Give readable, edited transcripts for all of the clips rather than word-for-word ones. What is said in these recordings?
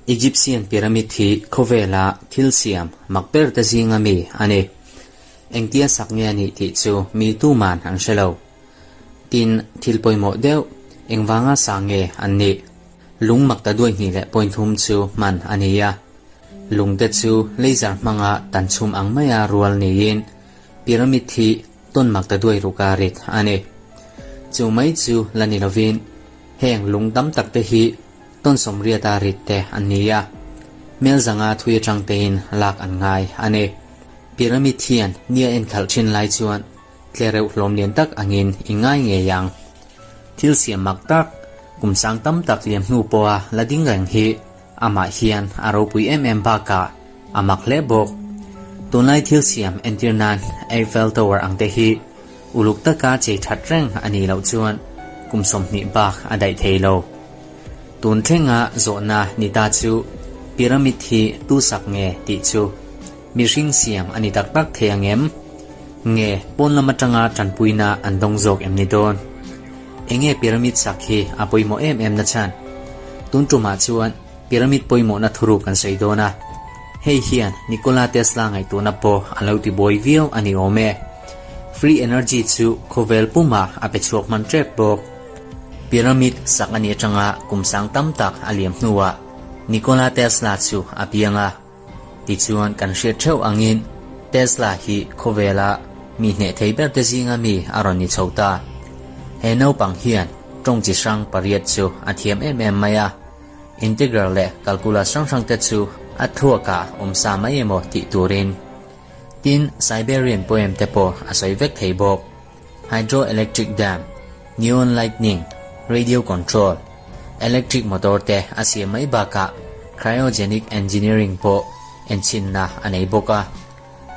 Egyptian pyramid hi khawvela thil siam mak ber te zinga mi a ni. Engtia sak nge a nih tih chu mi tuman an hre lo. Tin, thil pawimawh deuh engvanga sa nge an nih? Lung mak ta duai hnih leh point thum chu hman a ni a. Lungte chu laser hmanga tan chhum ang maia rual niin pyramid hi tawn mak ta duai ruka rit a ni. Chu mai chu la ni lovin heng lung tam tak te hi tawn sawmriata rit te an ni a, mel zanga thui atang tein lak an ngai a ni. Pyramid hian nia enkhalh thin lai chuan tlereuh hlawm lian tak angin i ngai ngei ang. Thil siam mak tak, kum sang tam tak liam hnu pawha la ding reng hi amah hian a ropui em em bakah a mak hle bawk. Tunlai thil siam entir nan Eiffel Tower ang te hi uluk taka chei that reng a nih loh chuan kum 20 bak a daih thei lo. Tun thlenga zawhna ni ta chu Pyramid hi tu sak nge tih chu mihring siam a ni tak tak thei ang em? Nge pawn lam atanga tanpuina an dawng zawk em ni dawn? Enge pyramid sak hi a pawimawh em em na chhan? Tun tumah chuan pyramid pawimawhna thuruk kan sawi dawn a. Hei hian Nikola Tesla ngaihtuahna pawh a lo ti buai viau a ni awm e. Free energy chu khawvel pumah a pe chhuak hman tep bawk. Pyramid sak a nih atanga kum sang tam tak a liam hnuah Nikola Tesla chu a piang a. Tichuan kan hriat theuh angin Tesla hi khawvela mi hneh thei ber te zinga mi a rawn ni chho ta. He naupang hian tawng chi hrang pariat chu a thiam em em mai a, integral leh calculus hrang hrang te chu a thluakah awm sa mai emaw tih turin. Tin, Siberian poem te pawh a sawi vek thei bawk. Hydroelectric dam, neon lightning, radio control, electric motor te a siam mai bakah cryogenic engineering pawh enchhinna a nei bawk a.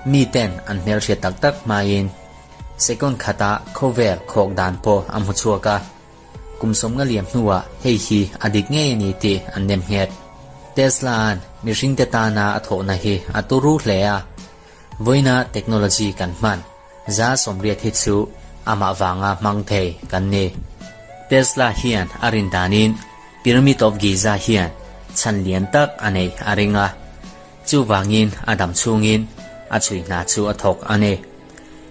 Mi ten an hmelhriat tak tak hmain second khata khawvel khawk dan pawh a hmu chhuak a. Kum sawmnga liam hnuah hei hi a dik ngei a ni tih an nem nghet. Tesla-a'n mihringte tana a thawhna hi a turu hle a. Vawiina technology kan hman za 80 hi chu amah vanga hmang thei kan ni. Tesla hian a rin danin Pyramid of Giza hian chhan lian tak a nei a ring a, chuvangin a dam chhungin a chhui hna chu a thawk a ni.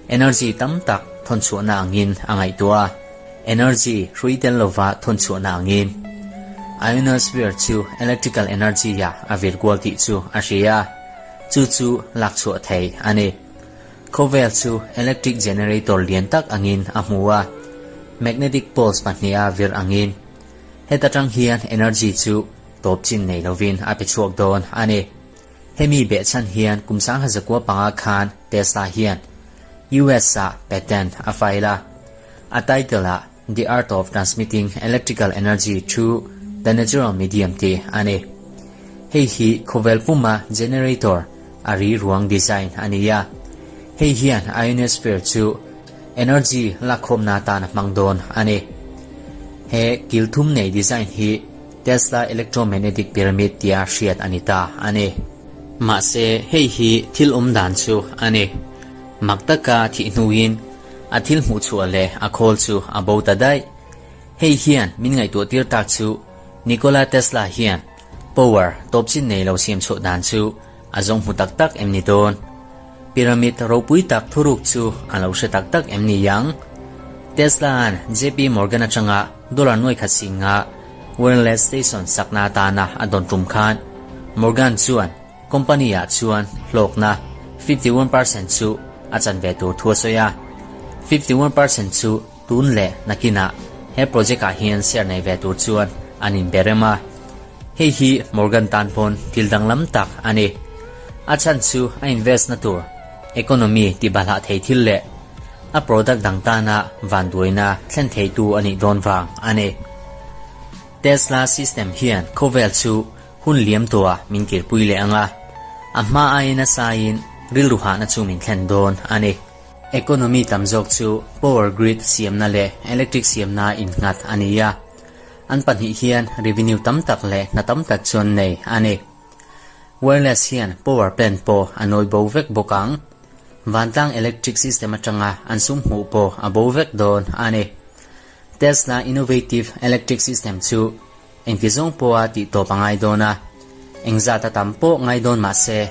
Energy tam tak thawn chhuahna angin a ngaihtuah a, energy hrui tel lova thawn chhuahna angin. Ionosphere chu electrical energy-ah a vir kual tih chu a hria a, chu chu lak chhuah thei a ni. Khawvel chu electric generator lian tak angin a hmu a, magnetic poles pahniha vir angin. Heta tang hian energy chu tawp chin nei lovin a pe chhuak dawn a ni. Hemi behchhan hian kum 1905 khan Tesla hian US-ah patent a file a, a title-ah The Art of Transmitting Electrical Energy Through the Natural Medium tih a ni. Hei hi khawvel puma generator a ri ruang design a ni a. Hei hian ionosphere chu energy lakkhawmna atan a hmang dawn a ni. He kil thum nei design hi Tesla Electromagnetic Pyramid tia hriat a ni ta a ni. Mahse, hei hi thil awm dan chu a ni. Mak taka thih hnuin a thil hmuh chhuah leh a khawl chu a bo ta daih. Hei hian min ngaihtuah tir tak chu Nikola Tesla hian power tawp chin nei lo siam chhuah dan chu a zawng hmu tak tak em ni dawn? Pyramid ropui tak thuruk chu a lo hre tak tak em ni ang? Tesla-a'n JP Morgan atanga dollar nuai khat singa wireless station sakna atana a dawn tum khan Morgan chuan Company-ah chuan hlawkna 51% chu a chan ve tur thu a sawi a, 51% chu tun leh nakinah he project-ah hian share nei ve tur chuan an inbe rem a. Hei hi Morgan tan pawn thil danglam tak a ni. A chhan chu a invest-na tur economy tibahlah thei thil leh a product dang tana vanduaina thlen theitu a nih dawn vang a ni. Tesla system hian khawvel chu Hun liam tawhah min kirpui leh ang a, a hma aiin a saiin rilru hahna chu min thlen dawn a ni. Economy tam zawk chu power grid siamna leh electric siamna innghat a ni a, an pahnih hian revenue tam tak leh hna tam tak chu an nei a ni. Wireless hian power plant pawh a nawi bo vek bawk ang. Vantlang electric system atanga an sum hmuh pawh a bo vek dawn a ni. Tesla Innovative Electric System chu engti zawng pawha tih tawp a ngai dawn a, engzat a tam pawh ngai dawn mah se,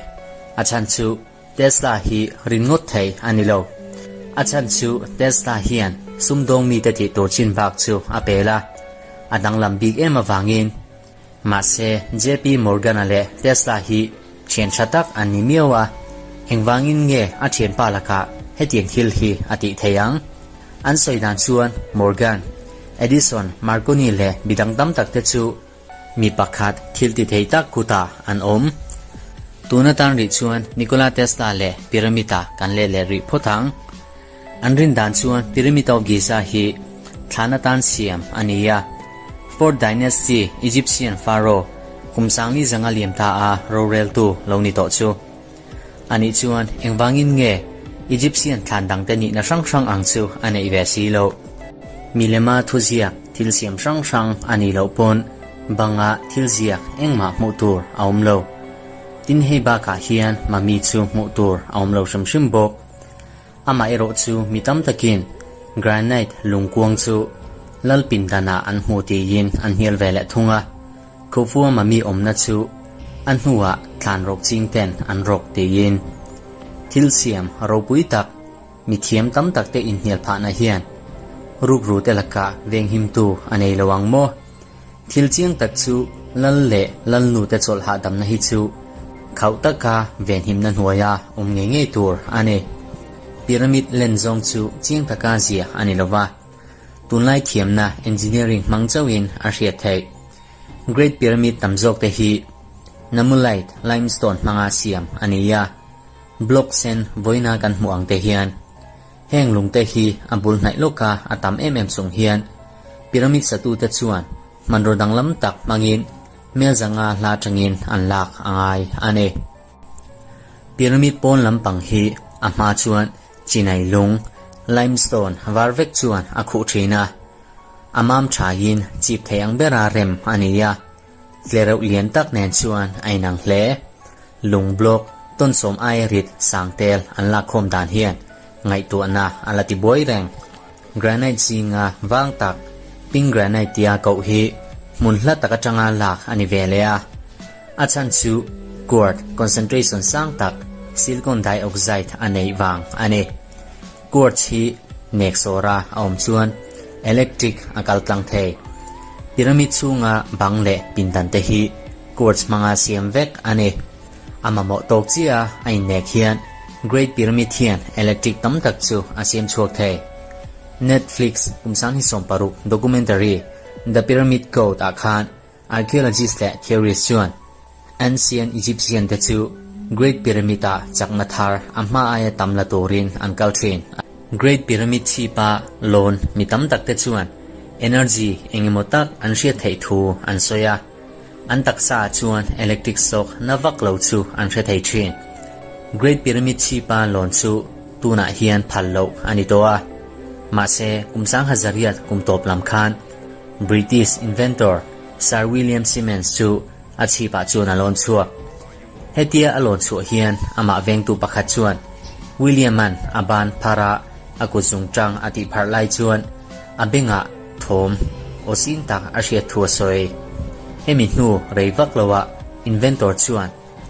a chhan chu Tesla hi rin ngawt thei a ni lo. A chhan chu Tesla hian sumdawng mite tih tur chin bak chu a pel a, a danglam bik em avangin. Mahse, JP Morgan-a leh Tesla hi thian tha tak an ni miau a, engvangin nge a thianpa lakah hetiang thil hi a tih thei ang? An sawi dan chuan Morgan, Edison, Marconi leh midang tam tak te chu mi pakhat thil ti thei tak kutah an awm. Tun atan rih chuan Nikola Tesla leh Pyramid-a kan let leh rih phawt ang. An rin dan chuan Pyramid of Giza hi thlan atan siam a ni a, Fourth Dynasty Egyptian Pharaoh kum sangli zanga liam ta a roreltu lo ni tawh chu. Anih chuan engvangin nge Egyptian thlan dangte nihna hrang hrang ang chu a neih ve si loh? Milema thuziak thil siam hrang hrang a nih loh pawn banga thil ziak engmah hmuh tur a awm lo. Tin hei bakah hian mummy chu hmuh tur a awm lo hrim hrim bawk. Amaherawh chu mi tam takin granite lungkuang chu lal pindanah an hmu tiin an hnial ve leh thung a, Khufuama mummy awmna chu a hnuah thlan rawk ching ten an rawk tiin thil siam ropui tak mi thiam tam tak te inhnial phahna hian rukru te lakah venghimtu a nei lo ang maw? Thil chiang tak chu lal leh lalnu te chawlh hahdamna hi chu khauh taka venhimna hnuaia awm ngei ngei tur a ni. Pyramid len zawng chu chiang taka zia a ni lova, tunlai thiamna engineering hmang chauhin a hriat theih. Great Pyramid tam zawk te hi Namulite limestone hmanga siam a ni a, block sen vawiina kan hmuh ang te hian Heng lungte hi a bul hnaih lawka a tam em em chung hian pyramid satute chuan hmanraw danglam tak hmangin mel zanga hla atangin an lak a ngai a ni. Pyramid pawn lampang hi a hma chuan chinai lung, limestone, var vek chuan a khuh thin a, a mam thain chip thei ang bera rem a ni a. Tlereuh lian tak nen chuan a inang hle. Lung block tawnsawm aia rit sang tel an lakkhawm dan hian ngaihtuahna a la ti buai reng. Granite zinga vang tak pink granite tia koh hi hmun hla tak atanga lak a ni ve leh a. A chhan chu quartz concentration sang tak silicon dioxide a neih vang a ni. Quartz hi nek sawra a awm chuan electric a kal tlang thei. Pyramid chhunga bang leh pindan te hi quartz hmanga siam vek a ni. A mamawh tawk chiah a a innek hian Great Pyramid hian electric tam tak chu a siam chhuak thei. Netflix kum 2016 documentary The Pyramid Code ah khan Archaeologist leh theorist chuan Ancient Egyptian te chu Great Pyramid ah chakna thar a hma aia tam la turin an kal thin. Great Pyramid chhipa lawn mi tam tak te chuan energy eng emaw tak an hriat theih thu an sawi a, an taksa ah chuan electric shock na vak lo chu an hre thei thin. Great Pyramid chhipa lawn chu tunah hian phal loh a ni tawh a, mahse kum 1800 kum tawp lam khan British inventor Sir William Siemens chu a chhipah chuan a lawn chhuak. Hetia a lawn chhuah hian amah vengtu pakhat chuan William-a'n a ban phara a kut zungtang a tih pharh lai chuan a bengah thawm aw sin tak a hriat thu a sawi. Hemi hnu rei vak loah inventor chuan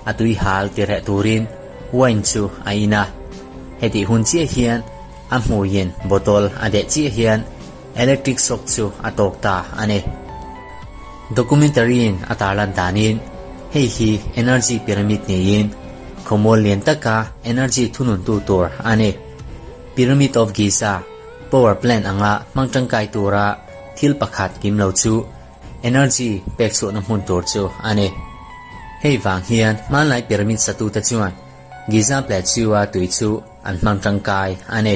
a tui hal ti reh turin wine chu a in a. Hetih hun chiah hian a hmuiin bottle a deh chiah hian electric shock chu a tawk ta a ni. Documentary-in a tarlan danin hei hi energy pyramid niin khawmual lian taka energy thununtu tur a ni. Pyramid of Giza power plant anga hmang tangkai tura thil pakhat kim lo chu Energy pek chhuahna hmun tur chu a ni. Hei vang hian hmanlai pyramid satute chuan Giza Plateau-a tui chu an hmang tangkai a ni.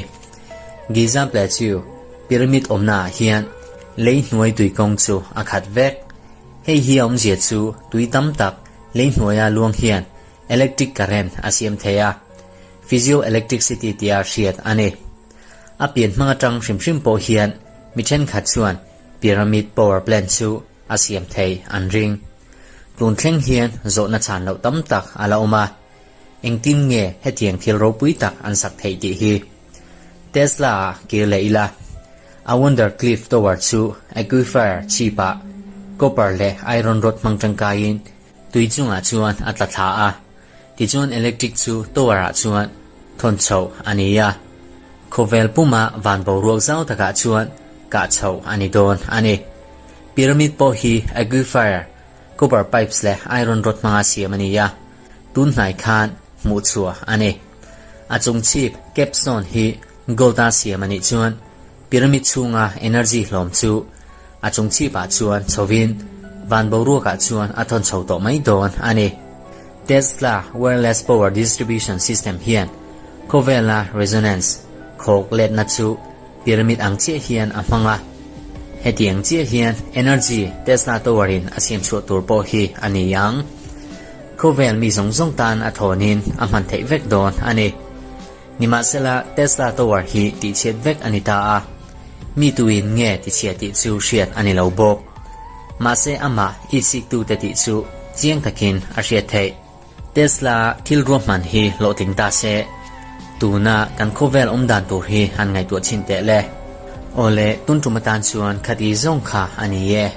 Giza Plateau pyramid awmnaah hian lei hnuai tui kawng chu a khat vek. Hei hi a awmzia chu tui tam tak lei hnuaia luang hian electric current a siam thei a, physioelectricity tia hriat a ni. A pian hmang atang hrim hrim pawh hian mi thenkhat chuan Pyramid power plant chu a siam thei an ring. Tun thleng hian zawhna chhan loh tam tak a la awm a, engtin nge hetiang thil ropui tak an sak theih tih hi. Tesla ah kir leh ila. A Wonder Cliff Tower chu aquifer chhipah copper leh iron rod hmang tangkaiin tui chungah chuan a tla thla a. Tichuan electric chu tower ah chuan thawn chhoh a ni a, khawvel puma van boruak zau takah chuan kah chhoh a ni dawn a ni. Pyramid pawh hi aquifer, copper pipes leh iron rod hmanga siam a ni a, tun hnai khan hmuh chhuah a ni. A chung chhip capstone hi gold a siam a nih chuan pyramid chhunga energy hlawm chu A chung chhipah chuan chhovin van boruakah chuan a thawn chho tawh mai dawn a ni. Tesla Wireless Power Distribution System hian khawvela resonance khawk letna chu pyramid ang chiah hian a hmang a. Hetiang chiah hian energy Tesla Tower in a siam chhuah tur pawh hi a ni ang. Khawvel mi zawng zawng tan a thawnin a hman theih vek dawn a ni. Nimahsela, Tesla Tower hi tihchhiat vek a ni ta a, mi tuin nge tichhia tih chu hriat a ni lo bawk. Mahse amah itsiktute tih chu chiang takin a hriat theih. Tesla thil ruahman hi hlawhtling ta se, tuna kan khawvel awm dan tur hi han ngaihtuah chhin teh le. Awle, tun tum atan chuan khati zawng kha a ni e.